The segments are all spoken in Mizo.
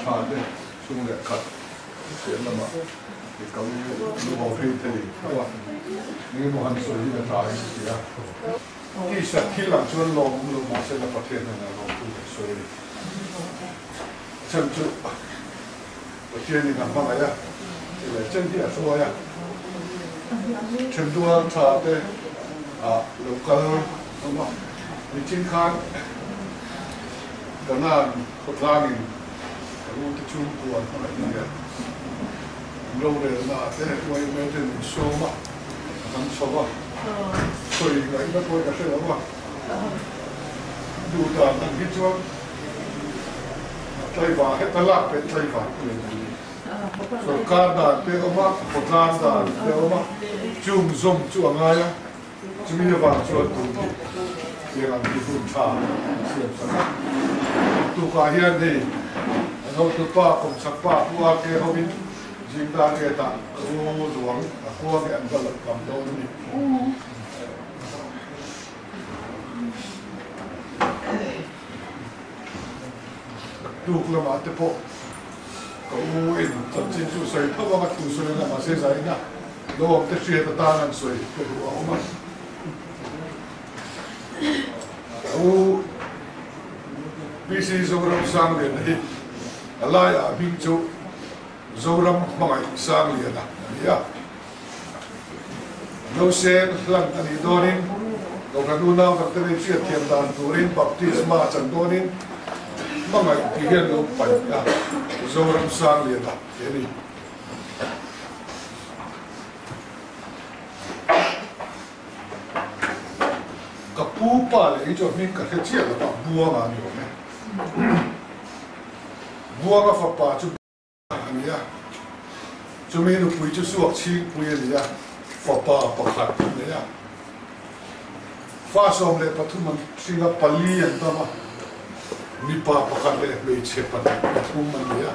tha te chhung leh khat piah lamah i ka u lu ho phei thei tho a, engemaw han sawi hi ka tha in ka ti a. Tisa thil ang chuan lawm awm lo mahse la Pathian hnenah lawm thu kan sawi a ni. A chhan chu Pathianin a hmangaih a, ti leh chen hi a hruai a, Thendual tha te ah lo kal awm a, nichin khan Kanan khawtlangin ka u te chhungkua an hmangaih nia, an rorelna ah te yma ten min sawm a, a kan chho a, sawi ngaihna pawh ka hre lo a, duh dan ang hi chuan tlaivar heta lak pet tlaivar pui an ni. Sorkar dan te awm a, khawtlang dan te awm a, chung zawm chu a ngai a. Chumi avang chuan tun hi tiang ang hi hun tha an siam sak a. Tukah hian hei an hotu pa kawmchhak pa Pu RK hovin Zingdar Gate ah ka u ruang a khua nge an va lo tam dawn a ni. Tuk lamah te pawh ka u in chanchin chu sawi tho ang a thu sawi anga mahse zaina lo awm te hriat atan an sawi ka duh a awm a. Ka u PC Zoram Sangliana hi a laiah hming chu Zoram Hmangaih Sangliana a ni a. Nausên hlan a nih dawnin Kohhran unau dangte leh hriatthiam dan turin baptisma a chan dawnin hmangaih tih hian lo paih a, Zoram Sangliana tih a ni. Ka pu pa leh hi chu a hming ka hre chiah lo va, Buanga a ni awm e. Buanga fapa chu. A ni a, chumi nupui chu suak chhingpui a ni a, fapa pakhat a nei a. Fa 13 an hring a, pali an dam a, mipa pakhat leh hmeichhe pahnih pathum an ni a.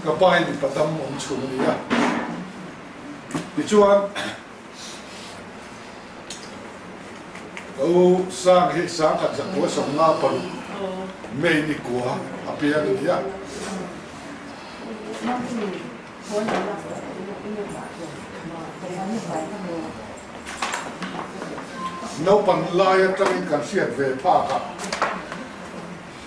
Ka pa hi mipa dam awm chhun a ni a. Tichuan, Ka u Sang hi 1956 May ni kua a piang a ni a. Naupang lai atangin kan hriat ve phak a,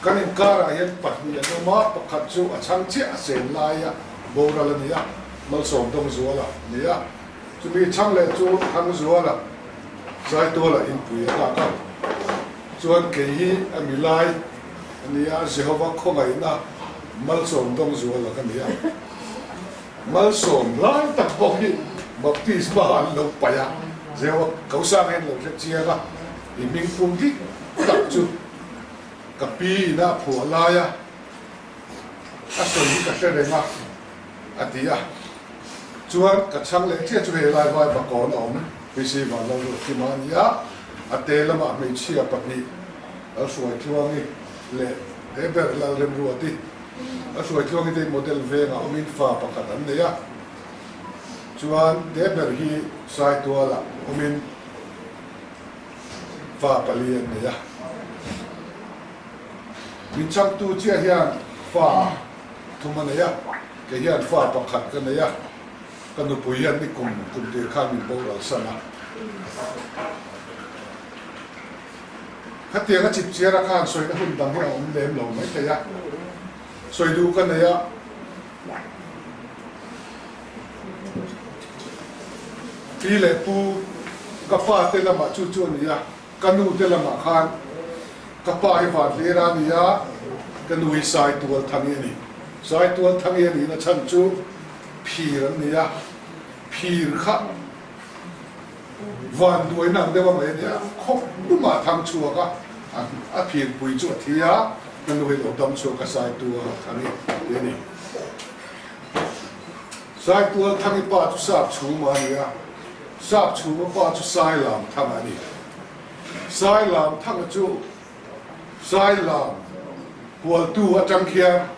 kan inkarah hian pahnih an awm a, pakhat chu a chhang chiah a sen laia boral a ni a, Malsawmdawngzuala a ni a. Chumi chhang leh chu Thangzuala Zaituala inpui a tlak a, chuan kei hi a mi lai a ni a, Jehova khawngaihna malsawm dawng zuala ka ni a. Malsawm lai tak bawk hi baptisma an lo paih a, Jehova ko sang hian lo hre chiang a, i hming pum dik tak chu ka pi ina a phuah lai a, a sawi hi ka hre reng a, a ti a. Chuan ka chhang leh chiah chu hei lai vai Bakawn a awm PC Vanlalruat Kima a ni a, a te lamah hmeichhia pahnih Lalhruaitluangi leh he ber Lalremruati. Lalhruaitluangi te hi model vengah awmin fa pakhat an nei a, chuan te ber hi Saitualah awmin fa pali an nei a. Min chhangtu chiah hian fa thum a nei a, kei hian fa pakhat ka nei a, ka nupui hian ni kum kum tir khan min boral san a. Khatiang a chip chiar a khan sawina hun dang hi a awm lem lo mai thei a, sawi duh ka nei a. Pi leh pu ka pa te lamah chu chu a ni a. Ka nu te lamah khan ka pa hi Vanhlir a ni a, ka nu hi Saitual Thangi a ni. Saitual Thangi a nihna chhan chu phir an ni a, phir kha vanduaina ang deuh a mai a ni a, khawp dumah thang chhuak a, a phirpui chu a thi a, ka nu hi lo dam chhuak a Saitual Thangi tih a ni. Saitual Thangi pa chu Sap chhuma a ni a. Sap chhunga pa chu Sailam Thanga a ni. Sailam Thanga chu Sailam hualtu atang khian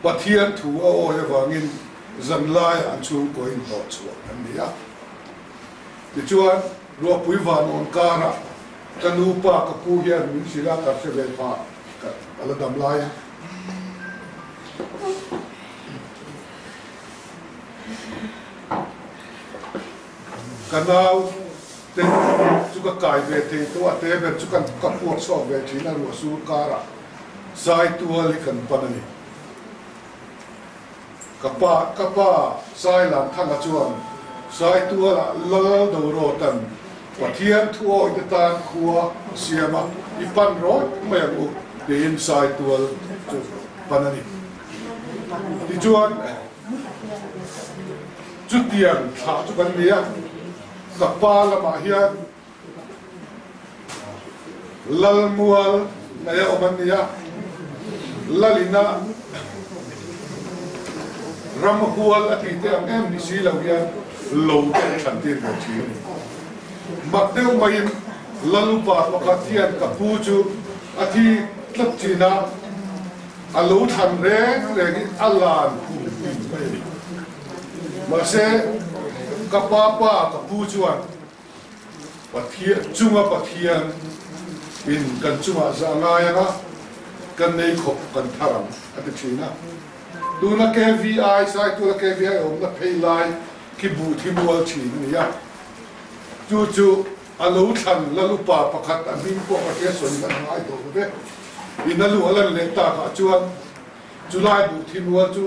Pathian thu a awi avangin zanlaiah an chhungkaw in hlawh chhuah an ni a. Tichuan, Ruahpui Vanawn karah ka nu pa ka pu hian min hrilh a, ka hre ve phah, ka la dam lai. Ka nau te chu ka kai ve thei tawh a, te ber chu kan ka puak chhuak ve thin a, ruah sur karah Saitual hi kan pan a ni. Ka pa ka pa Sailamthanga chuan Saitualah Lal Dorawtan Pathian thuawi te tan khua a siam a, i pan rawt mai ang u tiin Saitual chu pan a ni. Tichuan chutiang thlah chu kan ni a, ka pa lamah hian Lalmual nei a awm an ni a, Lalina ramhual a tih te ang em ni si lo hian lo te an thlan tir ve thin a ni. Mak deuh maiin Lalupa pakhat hian ka pu chu a thi tlat thin a, a lo thlan reng reng hi a lan kum tin mai a ni. Mahse, ka pa pa ka pu chuan Pathian chunga Pathian in kan chungah zah ngai anga kan nei khawp kan thar ang a ti thin a. Tuna KVI, Saitula KVI awmna phei lai khi buh thi mual thin a ni a. Chu chu a lo thlan Lalupa pakhat a hming pawh ka hria sawi hman a ngai tawh lo ve. In a luh a lan leh takah chuan chulai buh thi mual chu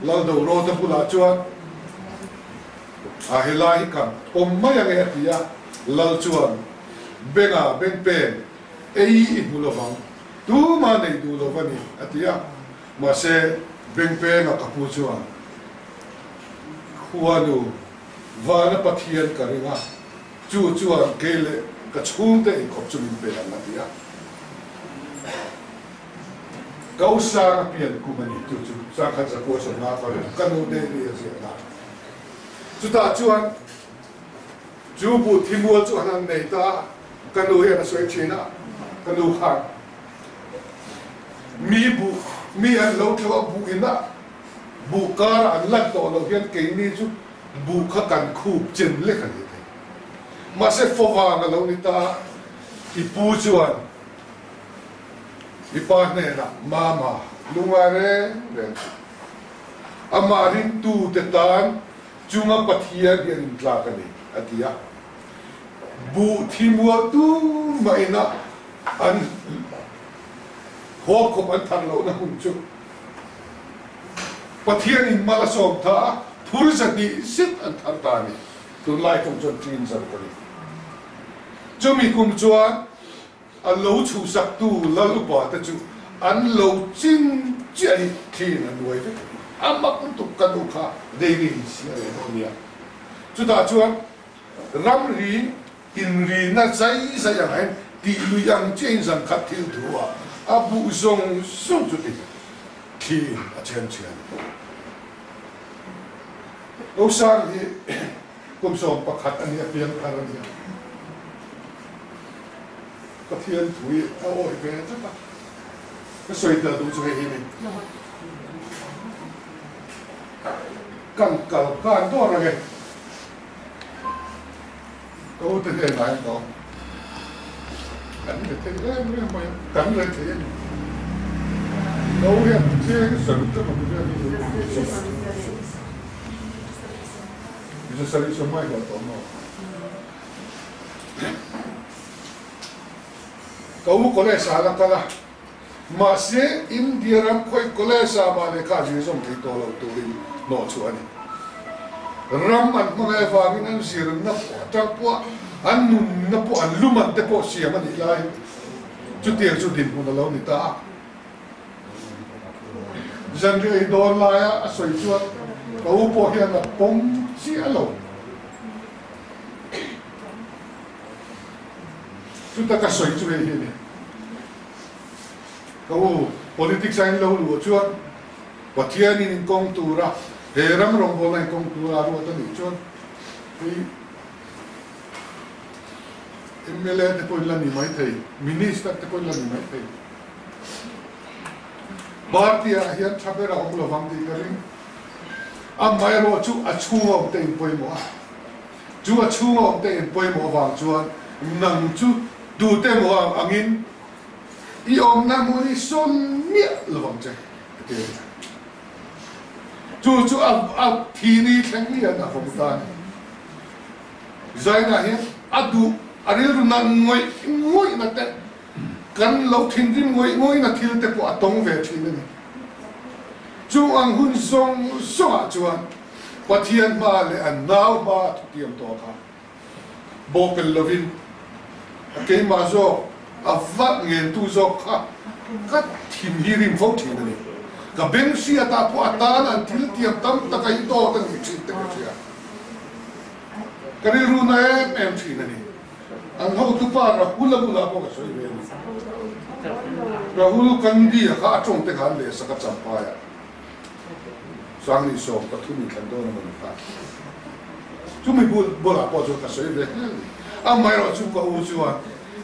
Laldoro te bulah chuan A helai hi kan pawm mai ange a ti a, Lal chuan Benga beng pen ei i hmu lovang, tuma nei duh lo va ni a ti a, mahse beng penga ka pu chuan Khuanu vana Pathian ka ring a, chu chuan kei leh ka chhungte eikhawp chu min pe ang a ti a. Ko sang a pian kum a ni chu chu sangkhat zakua sawmnga ka ring ka nu te hi a ziah dan. Chutah chuan chu buh thimual chu an han nei ta a, ka nu hian a sawi thin a, ka nu khan mi buh mi an lo tleuh a buh ina buh karah an lan tawh loh hian keini chu buh kha kan khup chen lek a ni thei. Mahse fawvang a lo ni ta a, i pu chuan I pa hnenah Mama lungai reng reng suh. Amah ringtute tan chunga Pathian hi an intlak a ni, a ti a. Buh thi mual tumah ina an haw khawp an thar lohna hun chu Pathianin mal a sawm tha a, phur zahnih zet an thar ta a ni. Tunlai kum chuan ṭin zarh a ni. Chumi kum chuan A lo chhuhsaktu lal upa te chu an lo chin chiah hi thlin an uai vek. A mak lutuk ka nu kha daily in siam ve dawn nia. Chutah chuan ramri inrina zai zai ang hian tih lui ang chiahin zan khat thil thu ah a buh zawng zawng chu ti thlin a chhem chhian. Osang hi Kum 11 a nih a piang thar a nia. Pathian thu hi a awi ve tlat a. Ka sawi tel duh chu hei hi ni. Kan kal kan dawr ang e. Ka u te hnenah hian ka awm. Kan re thei rem rem mai a, kan re thei a ni. Ka u hian chiang sawi tlat ang vel hi. Zasarih sawmngai hlawh tawh maw? Ka u college ah la kal a, mahse India ram khawi college ah mah lehkha zir zawm thei tawh lo turin hnawh chhuah a ni. Ram an hmangaih avangin an zirna pawh atang pawh an nunna pawh an luman te pawh siam a nih laiin chutiang chu dinhmun a lo ni ta a. Zanriah i dawn laia a sawi chuan ka u pawh hian a pawm chiah lo. Chuta ka sawi chu hei hi a ni. Ka u, politics a in lo luh chuan Pathianin in kawng tura he ram rawngbawlna in kawng tura a ruat a nih chuan hei mla te pawhin la ni maithei, minister te pawhin la ni maithei. Party ah hian tha ber a awm lovang tih ka ring. Amaherawh chu a chhunga awm te in pawimawh a, chu a chhunga awm te in pawimawh avang chuan nang chu tute emaw ang angin i awmna hmun hi sawn miah lovang che a ti a ni. Chu chu a thi ni thleng lian a vawm ta a ni. Zaina hian a duh a rilru nat ngawih ngawihna te, kan lo thinrim ngawih ngawihna thil te pawh a tawng ve thin a ni. Chung ang hun zawng zawngah chuan Pathian hma leh an nau hma a thutiam tawh kha bawhpelh lovin a keimah zawk a vat ngentu zawk kha ka thin hi rim fo thin a ni. Ka beng hriatah pawh a tan an thil tiam tam tak a hi dawt a nih thin te ka hria. Ka rilru na em em thin a ni. An hotupa Rahul a bulah pawh ka sawi ve a ni. Rahul Gandhi a kha a tawng te kha an lehsak a Champhai ah 2013 in thlan dawn a maw ni kha. Chumi bul bulah pawh chuan ka sawi ve hle a ni. Amaherawh chu ka u chuan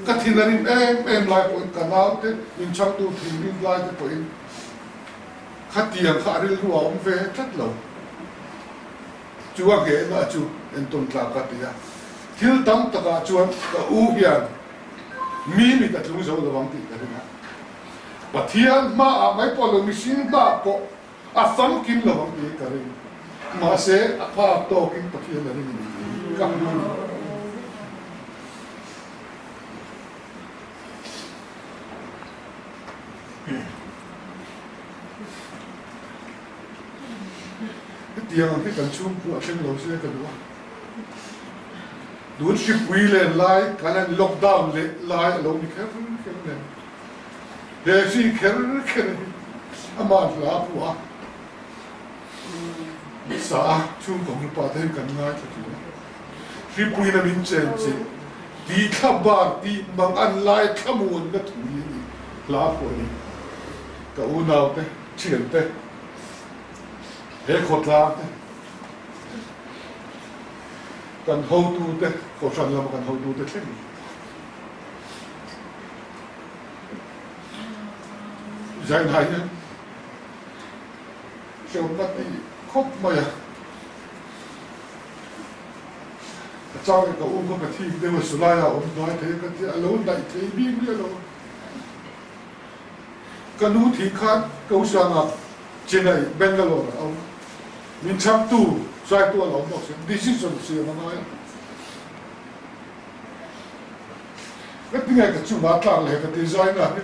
ka thin a rim em em lai pawhin ka naute min chhangtu thinrim lai te pawhin khatiang kha a rilru a awm ve tlat lo. Chu a nghehna chu entawn tlak ka ti a, thil tam takah chuan ka u hian mi mit a tlung zo lo ang tih ka ring a. Pathian hmaah mai pawh lo mihring hmaah pawh a famkim lo ang tih ka ring. Mahse, a phak tawkin Pathian a ring a ni tih ka hmu a ni. Hetiang ang hi kan chhungkua a thleng lo se ka duh a. Tun hripui len lai kan han lockdown leh lai a lo ni kher kher nen. He hri kher kher hi amah hla a phuah a. Sa a chhungkaw hmupa te hian kan ngaithla thin a. Hripuiin a min chen chilh tih thla bar tih mang an lai thlamuanna thu hi a ni hla a phuah ni. Ka unaute thiante he khawtlang te kan hotute kohhran lama kan hotute thleng zainah hian hrehawmna ti khawp mai a. A chang leh ka u kha ka thik deuh a sulai ah awm hnai thei a ka ti a, a lo hnaih thei bik miah lo. Ka nu thih khan Kosanga Chennai, Bangalore ah a awm. Min chhangtu Saitual a awm bawk si. Decision siam a ngai a. Ka ti nge ka chungah tlak leh ka ti zai na hi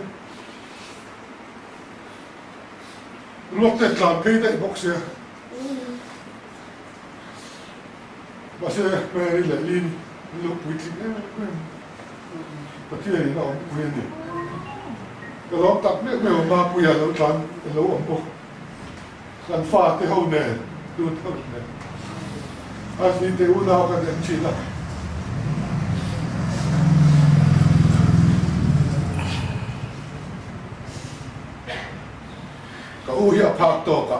ruak te tlan phei daih bawk sia. Mahse Mary leh Lynn an lo puitling em em. Pathian in a awmpui a ni. Ka lawm tak meuh meuh a Mapuia lo tlan a lo awm bawk. Kan fate ho nen, tute ho nen a hlite unau kan en thin a. Ka u hi a phak tawk a.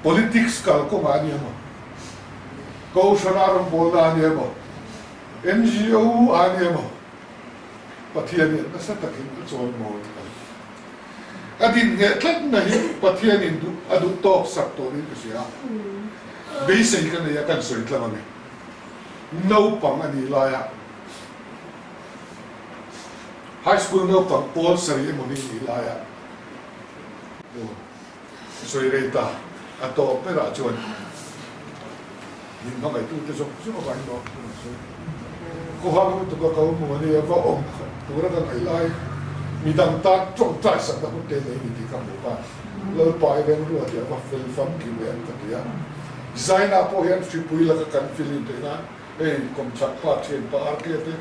Politics kal kawngah a ni emaw, Kohhran a rawngbawlna a ni emaw, NGO a ni emaw, Pathian hian nasa takin a chawimawi a ni. A din ngheh tlatna hi Pathianin duh a duh tawk sak tawhin ka hria a, beisei ka nei a kan sawi tlang a ni. Naupang a nih laia High School naupang pawl sarih emaw ni nih laia sawi rei ta a tawp berah chuan Min hmangaihtute zawng zawng avangin lawm thu an sawi. Khawhar lutuk a ko hmu a nia, va awm khat tura ka ngaih lai midang tan tawngtai sakna hun te nei ni tih ka hmuh khan Lalpa i remruat hi a va fel famkim em ka ti a. Zaina pawh hian hripui laka kan filim theih nan hei kawmchhak pa thian pa RK te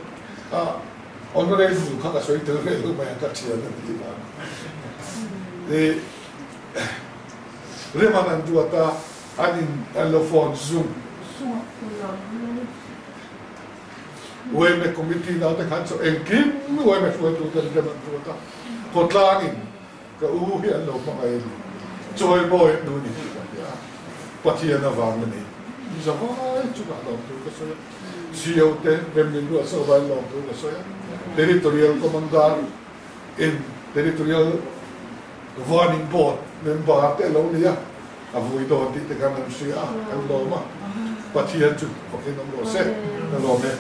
a honorable kha ka sawi tel ve lo mai a ka thian a nih vang i Reman an duat a. An in an lo phone zung zung a. Uaime committee naute khan chu engkim uaime hruaitu ten rem an ruat a, khawtlang in ka u hi an lo hmangaih a ni, chawimawi an duh a ni tih ka hria a, Pathian avang a ni. Zavai chungah lawmthu ka sawi a, CO te rem min ruat sauh avangin lawmthu ka sawi a, Territorial Commander in Territorial Governing Board member te a lo ni a, A vui dawn tih te khan an hria a, kan lawm a, Pathian chu fakin awm rawh se, ka lawm e.